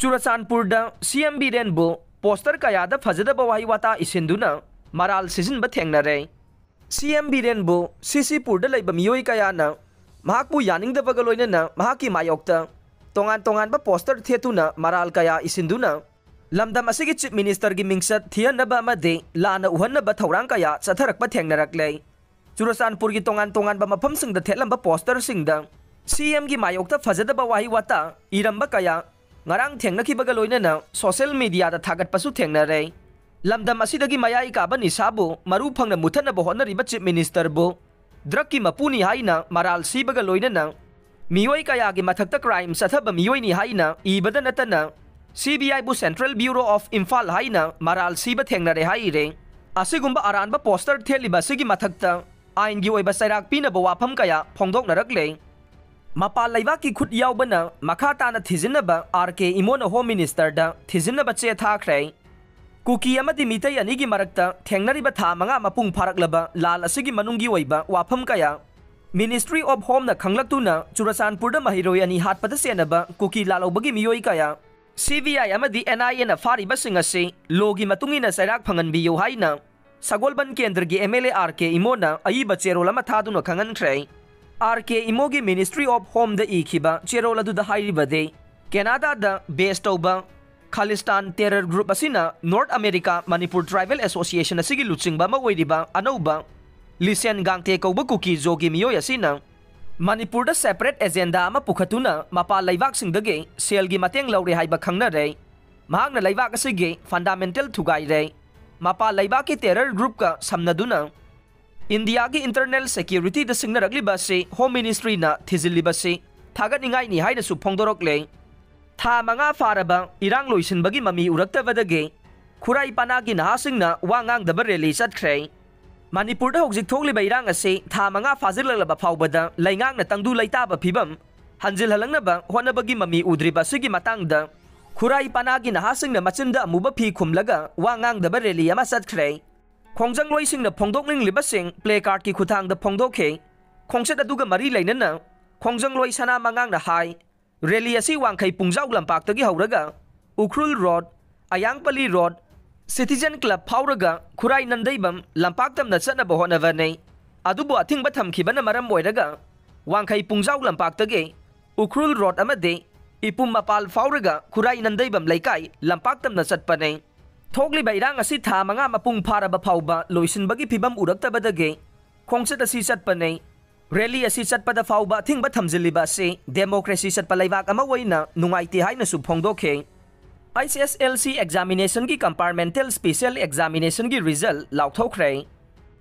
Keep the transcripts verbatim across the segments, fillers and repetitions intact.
ꯆꯨꯔꯆꯥꯟꯄꯨꯔꯗ ꯁꯤ M ꯕꯤꯔꯦꯟꯕꯨ poster ꯀꯌꯥꯗ ꯐꯖꯗꯕ ꯋꯥꯍꯩ ꯋꯥꯇꯥ ꯏꯁꯤꯟꯗꯨꯅ ꯃꯔꯥꯜ ꯁꯤꯖꯤꯟꯕ ꯊꯦꯡꯅꯔꯦ꯫ ꯁꯤ ꯑꯦꯝ ꯕꯤꯔꯦꯟꯕꯨ ꯁꯤ ꯁꯤ ꯄꯨꯔꯗ ꯂꯩꯕ ꯃꯤꯑꯣꯏ ꯀꯌꯥꯅ ꯃꯍꯥꯛꯄꯨ ꯌꯥꯅꯤꯡꯗꯕꯒ ꯂꯣꯏꯅꯅ ꯃꯍꯥꯛꯀꯤ ꯃꯥꯌꯣꯛꯇ ꯇꯣꯉꯥꯟ ꯇꯣꯉꯥꯟꯕ ꯄꯣꯁꯇꯔ ꯊꯦꯠꯇꯨꯅ ꯃꯔꯥꯜ ꯀꯌꯥ ꯏꯁꯤꯟꯗꯨꯅ ꯂꯝꯗꯝ ꯑꯁꯤꯒꯤ ꯆꯤꯐ ꯃꯤꯅꯤꯁꯇꯔꯒꯤ ꯃꯤꯡꯆꯠ ꯊꯤꯍꯟꯅꯕ ꯑꯃꯗꯤ ꯂꯥꯟꯅ ꯎꯍꯟꯅꯕ ꯊꯧꯔꯥꯡ ꯀꯌꯥ ꯆꯠꯊꯔꯛꯄ ꯊꯦꯡꯅꯔꯛꯂꯦ꯫ ꯆꯨꯔꯆꯥꯟꯄꯨꯔꯒꯤ ꯇꯣꯉꯥꯟ ꯇꯣꯉꯥꯟꯕ ꯃꯐꯝꯁꯤꯡꯗ ꯊꯦꯠꯂꯝꯕ ꯄꯣꯁꯇꯔꯁꯤꯡꯗ ꯁꯤ ꯑꯦꯝꯒꯤ ꯃꯥꯌꯣꯛꯇ ꯐꯖꯗꯕ ꯋꯥꯍꯩ ꯋꯥꯇꯥ ꯏꯔꯝꯕ ꯀꯌꯥ ꯉꯔꯥꯡ ꯊꯦꯡꯅꯈꯤꯕꯒ ꯂꯣꯏꯅꯅ ꯁꯣꯁꯤꯌꯦꯜ ꯃꯤꯗꯤꯌꯥꯗ ꯊꯥꯒꯠꯄꯁꯨ ꯊꯦꯡꯅꯔꯦ꯫ ꯂꯝꯗꯝ ꯑꯁꯤꯗꯒꯤ ꯃꯌꯥꯏ ꯀꯥꯕ ꯅꯤꯁꯥꯕꯨ ꯃꯔꯨ ꯐꯪꯅ ꯃꯨꯊꯠꯅꯕ ꯍꯣꯠꯅꯔꯤꯕ ꯆꯤꯐ ꯃꯤꯅꯤꯁꯇꯔꯕꯨ ꯗ꯭ꯔꯒꯀꯤ ꯃꯄꯨꯅꯤ ꯍꯥꯏꯅ ꯃꯔꯥꯜ ꯁꯤꯕꯒ ꯂꯣꯏꯅꯅ ꯃꯤꯑꯣꯏ ꯀꯌꯥꯒꯤ ꯃꯊꯛꯇ ꯀ꯭ꯔꯥꯏꯝ ꯆꯠꯊꯕ ꯃꯤꯑꯣꯏꯅꯤ ꯍꯥꯏꯅ ꯏꯕꯗ ꯅꯠꯇꯅ ꯁꯤ ꯕꯤ ꯑꯥꯏꯕꯨ ꯁꯦꯟꯇ꯭ꯔꯦꯜ ꯕ꯭ꯌꯨꯔꯣ ꯑꯣꯐ ꯏꯝꯐꯥꯜ ꯍꯥꯏꯅ ꯃꯔꯥꯜ ꯁꯤꯕ ꯊꯦꯡꯅꯔꯦ ꯍꯥꯏꯔꯦ꯫ ꯑꯁꯤꯒꯨꯝꯕ ꯑꯔꯥꯟꯕ ꯄꯣꯁꯇꯔ ꯊꯦꯠꯂꯤꯕ ꯑꯁꯤꯒꯤ ꯃꯊꯛꯇ ꯑꯥꯏꯟꯒꯤ ꯑꯣꯏꯕ ꯆꯩꯔꯥꯛ ꯄꯤꯅꯕ ꯋꯥꯐꯝ ꯀꯌꯥ ꯐꯣꯡꯗꯣꯛꯅꯔꯛꯂꯦ꯫ ꯃꯄꯥꯟ ꯂꯩꯕꯥꯛꯀꯤ ꯈꯨꯠ ꯌꯥꯎꯕꯅ ꯃꯈꯥ ꯇꯥꯅ ꯊꯤꯖꯤꯟꯅꯕ ꯑꯥꯔ ꯀꯦ ꯏꯃꯣꯅ ꯍꯣꯝ ꯃꯤꯅꯤꯁꯇꯔꯗ ꯊꯤꯖꯤꯟꯅꯕ ꯆꯦ ꯊꯥꯈ꯭ꯔꯦ꯫ ꯀꯨꯀꯤ ꯑꯃꯗꯤ ꯃꯤꯇꯩ ꯑꯅꯤꯒꯤ ꯃꯔꯛꯇ ꯊꯦꯡꯅꯔꯤꯕ ꯊꯥ ꯃꯉꯥ ꯃꯄꯨꯡ ꯐꯥꯔꯛꯂꯕ ꯂꯥꯜ ꯑꯁꯤꯒꯤ ꯃꯅꯨꯡꯒꯤ ꯑꯣꯏꯕ ꯋꯥꯐꯝ ꯀꯌꯥ ꯃꯤꯅꯤꯁꯇ꯭ꯔꯤ ꯑꯣꯐ ꯍꯣꯝꯅ ꯈꯪꯂꯛꯇꯨꯅ ꯆꯨꯔꯆꯥꯟꯄꯨꯔꯗ ꯃꯍꯩꯔꯣꯏ ꯑꯅꯤ ꯍꯥꯠꯄꯗ ꯆꯦꯟꯅꯕ ꯀꯨꯀꯤ ꯂꯥꯜꯍꯧꯕꯒꯤ ꯃꯤꯑꯣꯏ ꯀꯌꯥ ꯁꯤ ꯕꯤ ꯑꯥꯏ ꯑꯃꯗꯤ ꯑꯦꯟ ꯑꯥꯏ ꯑꯦꯅ ꯐꯥꯔꯤꯕꯁꯤꯡ ꯑꯁꯤ ꯂꯣꯒꯤ ꯃꯇꯨꯡ ꯏꯟꯅ ꯆꯩꯔꯥꯛ ꯐꯪꯍꯟꯕꯤꯌꯨ ꯍꯥꯏꯅ ꯁꯒꯣꯜꯕꯟ ꯀꯦꯟꯗ꯭ꯔꯒꯤ ꯑꯦꯝ ꯑꯦꯜ ꯑꯦ ꯑꯥꯔ ꯀꯦ ꯏꯃꯣꯅ ꯑꯏꯕ ꯆꯦꯔꯣꯜ ꯑꯃ ꯊꯥꯗꯨꯅ ꯈꯪꯍꯟꯈ꯭ꯔꯦ꯫ ꯑꯥꯔ ꯀꯦ ꯏꯃꯣꯒꯤ ꯃꯤꯅꯤꯁꯇ꯭ꯔꯤ ꯑꯣꯐ ꯍꯣꯝꯗ ꯏꯈꯤꯕ ꯆꯦꯔꯣꯜ ꯑꯗꯨꯗ ꯍꯥꯏꯔꯤꯕꯗꯤ, ꯀꯦꯅꯥꯗꯥꯗ ꯕꯦꯁ ꯇꯧꯕ ꯈꯥꯂꯤꯁꯇꯥꯟ ꯇꯦꯔꯔ ꯒ꯭ꯔꯨꯞ ꯑꯁꯤꯅ north America Manipur tribal association ꯑꯁꯤꯒꯤ ꯂꯨꯆꯤꯡꯕ ꯑꯃ ꯑꯣꯏꯔꯤꯕ ꯑꯅꯧꯕ ꯂꯤꯁꯦꯟ ꯒꯥꯡꯇꯦ ꯀꯧꯕ ꯀꯨꯀꯤ ꯖꯣꯒꯤ ꯃꯤꯑꯣꯏ ꯑꯁꯤꯅ ꯃꯅꯤꯄꯨꯔꯗ ꯁꯦꯄꯔꯦꯠ ꯑꯦꯖꯦꯟꯗꯥ ꯑꯃ ꯄꯨꯈꯠꯇꯨꯅ ꯃꯄꯥꯟ ꯂꯩꯕꯥꯛꯁꯤꯡꯗꯒꯤ ꯁꯦꯜꯒꯤ ꯃꯇꯦꯡ ꯂꯧꯔꯦ ꯍꯥꯏꯕ ꯈꯪꯅꯔꯦ꯫ ꯃꯍꯥꯛꯅ ꯂꯩꯕꯥꯛ ꯑꯁꯤꯒꯤ ꯐꯟꯗꯥꯃꯦꯟꯇꯦꯜ ꯊꯨꯒꯥꯏꯔꯦ꯫ ꯃꯄꯥꯟ ꯂꯩꯕꯥꯛꯀꯤ ꯇꯦꯔꯔ ꯒ꯭ꯔꯨꯞꯀ ꯁꯝꯅꯗꯨꯅ ꯏꯟꯗꯤꯌꯥꯒꯤ ꯏꯟꯇꯔꯅꯦꯜ ꯁꯦꯀ꯭ꯌꯨꯔꯤꯇꯤꯗ ꯁꯤꯡꯅꯔꯛꯂꯤꯕ ꯑꯁꯤ ꯍꯣꯝ ꯃꯤꯅꯤꯁꯇ꯭ꯔꯤꯅ ꯊꯤꯖꯤꯜꯂꯤꯕꯁꯤ ꯊꯥꯒꯠꯅꯤꯡꯉꯥꯏꯅꯤ ꯍꯥꯏꯅꯁꯨ ꯐꯣꯡꯗꯣꯔꯛꯂꯦ꯫ ꯊꯥ ꯃꯉꯥ ꯐꯥꯔꯕ ꯏꯔꯥꯡ ꯂꯣꯏꯁꯤꯟꯕꯒꯤ ꯃꯃꯤ ꯎꯔꯛꯇꯕꯗꯒꯤ ꯈꯨꯔꯥꯏ ꯄꯅꯥꯒꯤ ꯅꯍꯥꯁꯤꯡꯅ ꯋꯥ ꯉꯥꯡꯗꯕ ꯔꯦꯂꯤ ꯆꯠꯈ꯭ꯔꯦ꯫ ꯃꯅꯤꯄꯨꯔꯗ ꯍꯧꯖꯤꯛ ꯊꯣꯛꯂꯤꯕ ꯏꯔꯥꯡ ꯑꯁꯤ ꯊꯥ ꯃꯉꯥ ꯐꯥꯖꯤꯜꯂꯛꯂꯕ ꯐꯥꯎꯕꯗ ꯂꯩꯉꯥꯛꯅ ꯇꯪꯗꯨ ꯂꯩꯇꯥꯕ ꯐꯤꯕꯝ ꯍꯟꯖꯤꯜꯍꯜꯂꯛꯅꯕ ꯍꯣꯠꯅꯕꯒꯤ ꯃꯃꯤ ꯎꯗ꯭ꯔꯤꯕ ꯑꯁꯤꯒꯤ ꯃꯇꯥꯡꯗ ꯈꯨꯔꯥꯏ ꯄꯅꯥꯒꯤ ꯅꯍꯥꯁꯤꯡꯅ ꯃꯆꯤꯟꯗ ꯑꯃꯨꯕ ꯐꯤ ꯈꯨꯝꯂꯒ ꯋꯥ ꯉꯥꯡꯗꯕ ꯔꯦꯂꯤ ꯑꯃ ꯆꯠꯈ꯭ꯔꯦ꯫ ꯈꯣꯡꯖꯪꯂꯣꯏꯁꯤꯡꯅ ꯐꯣꯡꯗꯣꯛꯅꯤꯡꯂꯤꯕꯁꯤꯡ ꯄ꯭ꯂꯦ ꯀꯥꯔꯠꯀꯤ ꯈꯨꯠꯊꯥꯡꯗ ꯐꯣꯡꯗꯣꯛꯈꯤ꯫ ꯈꯣꯡꯆꯠ ꯑꯗꯨꯒ ꯃꯔꯤ ꯂꯩꯅꯅ ꯈꯣꯡꯖꯪꯂꯣꯏ ꯁꯅꯥ ꯃꯉꯥꯡꯅ ꯍꯥꯏ, ꯔꯦꯂꯤ ꯑꯁꯤ ꯋꯥꯡꯈꯩ ꯄꯨꯡꯖꯥꯎ ꯂꯝꯄꯥꯛꯇꯒꯤ ꯍꯧꯔꯒ Ukhrul road, Ayangpalli road, citizen club ꯐꯥꯎꯔꯒ ꯈꯨꯔꯥꯏ ꯅꯟꯗꯩꯕꯝ ꯂꯝꯄꯥꯛ ꯇꯝꯅ ꯆꯠꯅꯕ ꯍꯣꯠꯅꯕꯅꯤ꯫ ꯑꯗꯨꯕꯨ ꯑꯊꯤꯡꯕ ꯊꯝꯈꯤꯕꯅ ꯃꯔꯝ ꯑꯣꯏꯔꯒ ꯋꯥꯡꯈꯩ ꯄꯨꯡꯖꯥꯎ ꯂꯝꯄꯥꯛꯇꯒꯤ ꯎꯈ꯭ꯔꯨꯜ ꯔꯣꯗ ꯑꯃꯗꯤ ꯏꯄꯨꯝ ꯃꯄꯥꯜ ꯐꯥꯎꯔꯒ ꯈꯨꯔꯥꯏ ꯅꯟꯗꯩꯕꯝ ꯂꯩꯀꯥꯏ ꯂꯝꯄꯥꯛ ꯇꯝꯅ ꯆꯠꯄꯅꯤ꯫ ꯊꯣꯛꯂꯤꯕ ꯏꯔꯥꯡ ꯑꯁꯤ ꯊꯥ ꯃꯉꯥ ꯃꯄꯨꯡ ꯐꯥꯔꯕ ꯐꯥꯎꯕ ꯂꯣꯏꯁꯤꯟꯕꯒꯤ ꯐꯤꯕꯝ ꯎꯔꯛꯇꯕꯗꯒꯤ ꯈꯣꯡꯆꯠ ꯑꯁꯤ ꯆꯠꯄꯅꯤ꯫ ꯔꯦꯂꯤ ꯑꯁꯤ ꯆꯠꯄꯗ ꯐꯥꯎꯕ ꯑꯊꯤꯡꯕ ꯊꯝꯖꯤꯜꯂꯤꯕ ꯑꯁꯤ ꯗꯦꯃꯣꯀ꯭ꯔꯦꯁꯤ ꯆꯠꯄ ꯂꯩꯕꯥꯛ ꯑꯃ ꯑꯣꯏꯅ ꯅꯨꯡꯉꯥꯏꯇꯦ ꯍꯥꯏꯅꯁꯨ ꯐꯣꯡꯗꯣꯛꯈꯤ꯫ ꯑꯩꯆ ꯑꯦꯁ ꯑꯦꯜ ꯁꯤ ꯑꯦꯛꯖꯥꯃꯤꯅꯦꯁꯟꯒꯤ ꯀꯝꯄꯥꯔꯃꯦꯟꯇꯦꯜ ꯁ꯭ꯄꯦꯁꯤꯌꯦꯜ ꯑꯦꯛꯖꯥꯃꯤꯅꯦꯁꯟꯒꯤ ꯔꯤꯖꯜ ꯂꯥꯎꯊꯣꯛꯈ꯭ꯔꯦ꯫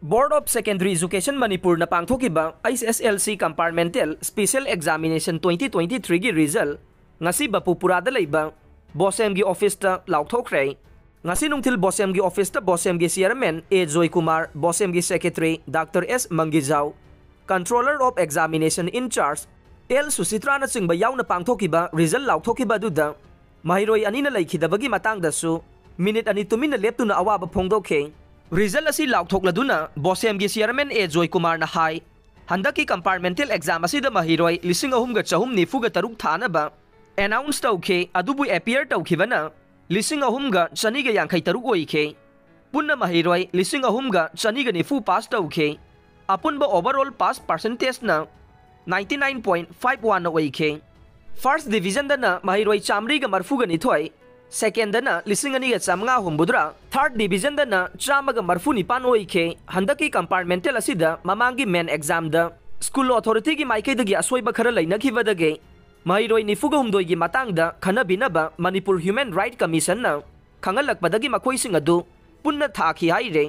Board of Secondary Education ꯃꯅꯤꯄꯨꯔꯅ ꯄꯥꯡꯊꯣꯛꯈꯤꯕ H S L C compartmental special examination twenty twenty ꯊ꯭ꯔꯤꯒꯤ ꯔꯤꯖꯜ ꯉꯁꯤ ꯕꯄꯨꯄꯨꯔꯥꯗ ꯂꯩꯕ ꯕꯣꯁꯦꯝꯒꯤ ꯑꯣꯐꯤꯁꯇ ꯂꯥꯎꯊꯣꯛꯈ꯭ꯔꯦ꯫ ꯉꯁꯤ ꯅꯨꯡꯊꯤꯜ ꯕꯣꯁꯦꯝꯒꯤ ꯑꯣꯐꯤꯁꯇ ꯕꯣꯁꯦꯝꯒꯤ ꯆꯤꯌꯔꯃꯦꯟ ꯑꯦ ꯖꯣꯏꯀꯨꯃꯥꯔ, ꯕꯣꯁꯦꯝꯒꯤ secretary doctor S Mangijao, Controller of Examination in Charge L ꯁꯨꯁꯤꯇ꯭ꯔꯥꯅꯆꯤꯡꯕ ꯌꯥꯎꯅ ꯄꯥꯡꯊꯣꯛꯈꯤꯕ ꯔꯤꯖꯜ ꯂꯥꯎꯊꯣꯛꯈꯤꯕ ꯑꯗꯨꯗ ꯃꯍꯩꯔꯣꯏ ꯑꯅꯤꯅ ꯂꯩꯈꯤꯗꯕꯒꯤ ꯃꯇꯥꯡꯗꯁꯨ ꯃꯤꯅꯤꯠ ꯑꯅꯤ ꯇꯨꯃꯤꯟꯅ ꯂꯦꯞꯇꯨꯅ ꯑꯋꯥꯕ ꯐꯣꯡꯗꯣꯛꯈꯤ꯫ ꯔꯤꯖꯜ ꯑꯁꯤ ꯂꯥꯎꯊꯣꯛꯂꯗꯨꯅ ꯕꯣꯁꯦꯝꯒꯤ ꯆꯤꯌꯔꯃꯦꯟ ꯑꯦ ꯖꯣꯏꯀꯨꯃꯥꯔꯅ ꯍꯥꯏ, ꯍꯟꯗꯛꯀꯤ ꯀꯝꯄꯥꯔꯃꯦꯟꯇꯦꯜ ꯑꯦꯛꯖꯥꯝ ꯑꯁꯤꯗ ꯃꯍꯩꯔꯣꯏ ꯂꯤꯁꯤꯡ ꯑꯍꯨꯝꯒ ꯆꯍꯨꯝ ꯅꯤꯐꯨꯒ ꯇꯔꯨꯛ ꯊꯥꯅꯕ ꯑꯦꯅꯥꯎꯟꯁ ꯇꯧꯈꯤ, ꯑꯗꯨꯕꯨ ꯑꯦꯄꯤꯌꯔ ꯇꯧꯈꯤꯕꯅ ꯂꯤꯁꯤꯡ ꯑꯍꯨꯝꯒ ꯆꯅꯤꯒ ꯌꯥꯡꯈꯩ ꯇꯔꯨꯛ ꯑꯣꯏꯈꯤ꯫ ꯄꯨꯟꯅ ꯃꯍꯩꯔꯣꯏ ꯂꯤꯁꯤꯡ ꯑꯍꯨꯝꯒ ꯆꯅꯤꯒ ꯅꯤꯐꯨ ꯄꯥꯁ ꯇꯧꯈꯤ꯫ ꯑꯄꯨꯟꯕ overall pass percentageꯅ ninety nine point five one ꯑꯣꯏꯈꯤ꯫ First divisionꯗꯅ ꯃꯍꯩꯔꯣꯏ ꯆꯥꯃꯔꯤꯒ ꯃꯔꯤꯐꯨꯒ ꯅꯤꯊꯣꯏ, secondꯗꯅ ꯂꯤꯁꯤꯡ ꯑꯅꯤꯒ ꯆꯥꯃꯉꯥ ꯍꯨꯝꯐꯨꯇꯔꯥ, third divisionꯗꯅ ꯆꯥꯝꯃꯒ ꯃꯔꯤꯐꯨ ꯅꯤꯄꯥꯟ ꯑꯣꯏꯈꯤ꯫ ꯍꯟꯗꯛꯀꯤ ꯀꯝꯄꯥꯔꯃꯦꯟꯇꯦꯜ ꯑꯁꯤꯗ ꯃꯃꯥꯡꯒꯤ ꯃꯦꯟ ꯑꯦꯛꯖꯥꯝꯗ ꯁ꯭ꯀꯨꯜ ꯑꯣꯊꯣꯔꯤꯇꯤꯒꯤ ꯃꯥꯏꯀꯩꯗꯒꯤ ꯑꯁꯣꯏꯕ ꯈꯔ ꯂꯩꯅꯈꯤꯕꯗꯒꯤ ꯃꯍꯩꯔꯣꯏ ꯅꯤꯐꯨꯒ ꯍꯨꯝꯗꯣꯏꯒꯤ ꯃꯇꯥꯡꯗ ꯈꯟꯅꯕꯤꯅꯕ ꯃꯅꯤꯄꯨꯔ ꯍ꯭ꯌꯨꯃꯦꯟ ꯔꯥꯏꯠ ꯀꯃꯤꯁꯟꯅ ꯈꯪꯍꯜꯂꯛꯄꯗꯒꯤ ꯃꯈꯣꯏꯁꯤꯡ ꯑꯗꯨ ꯄꯨꯟꯅ ꯊꯥꯈꯤ ꯍꯥꯏꯔꯦ꯫